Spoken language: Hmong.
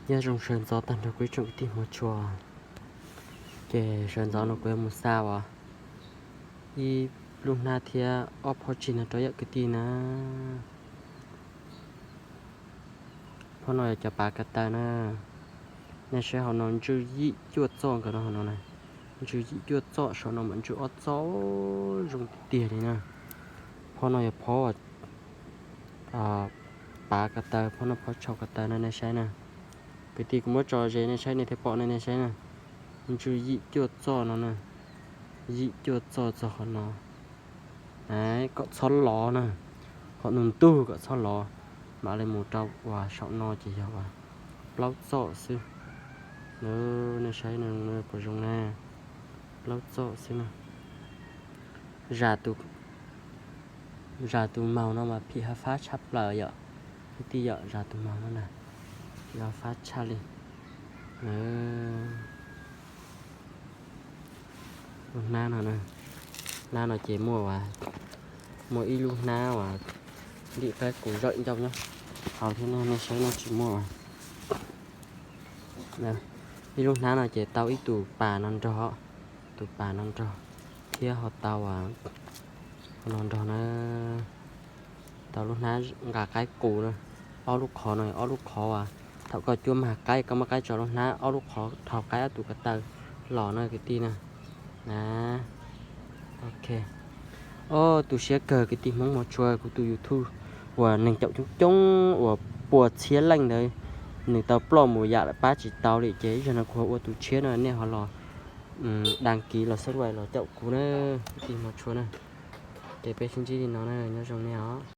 Nyob zoo sawv ntxov tag nrho kuv ib tsoom kwv tij Hmoob tshua. Ces sawv ntxov no kuv yuav mus xa uas ib lub hnab thiab ob phab tsig no rau yawm kwv tij na. Phab no yog cov pav ko taw na. Nej saib hauv no ntswj yim cuaj txoj nkaus no hauv no na. Ntswj yim cuaj txoj, saum no mam ntswj ob txoj, zoo tiag tiag li na. Phab no yog phab pav ko taw, phab no phab tshau ko taw na nej saib na. Kwv tij, kuv muab tso ze nej saib nej thiaj pom na, nej saib na. Ntswj yim cuaj txoj no na. Yim cuaj txoj txog qhov no. Kom txhob lov na, qhov ntug ntug kom txhob lov. Mam li mus rau uas saum no ces yog uas plaub txoj xwb. Nej saib puas zoo na, plaub txoj xwb na. Zam tus maus no mas phim hav fab tshaj plaws yom, kwv tij yom, zam tus maus no na, phim hav fab tshaj li. Lub hnab no, hnab no ces muaj, muaj ib lub hnab uas lim qaib qus zawm ncauj nyob hauv thiab nej saib no tsis muaj. Ib lub hnab no ces tau ib tus pas no nrog, tus pas no nrog, thiab ho tau no nrog na. Tau lub hnab nqa qaib qus na, ob lub qhov no, ob lub qhov uas thaum koj cuab mag qaib koj muab qaib tso lub hnab, ob lub qhov dhau qaib ob tug ko taw los na kwv tij na. Ok. Ob, tu siab kawg kwv tij Hmoob Hmoob tshua, kuv tus YouTube uas neeg caum coob coob uas pua txhiab leej ntawd, nws tau ploj mus yam lawm pab tsis tau li ces ib zaug no kuv ho ua tus tshiab no nej ho los đăng ký los subscribe los caum kuv na, kwv tij Hmoob tshua na. Ces peb sib ntsib li no na, nyob zoo nej os.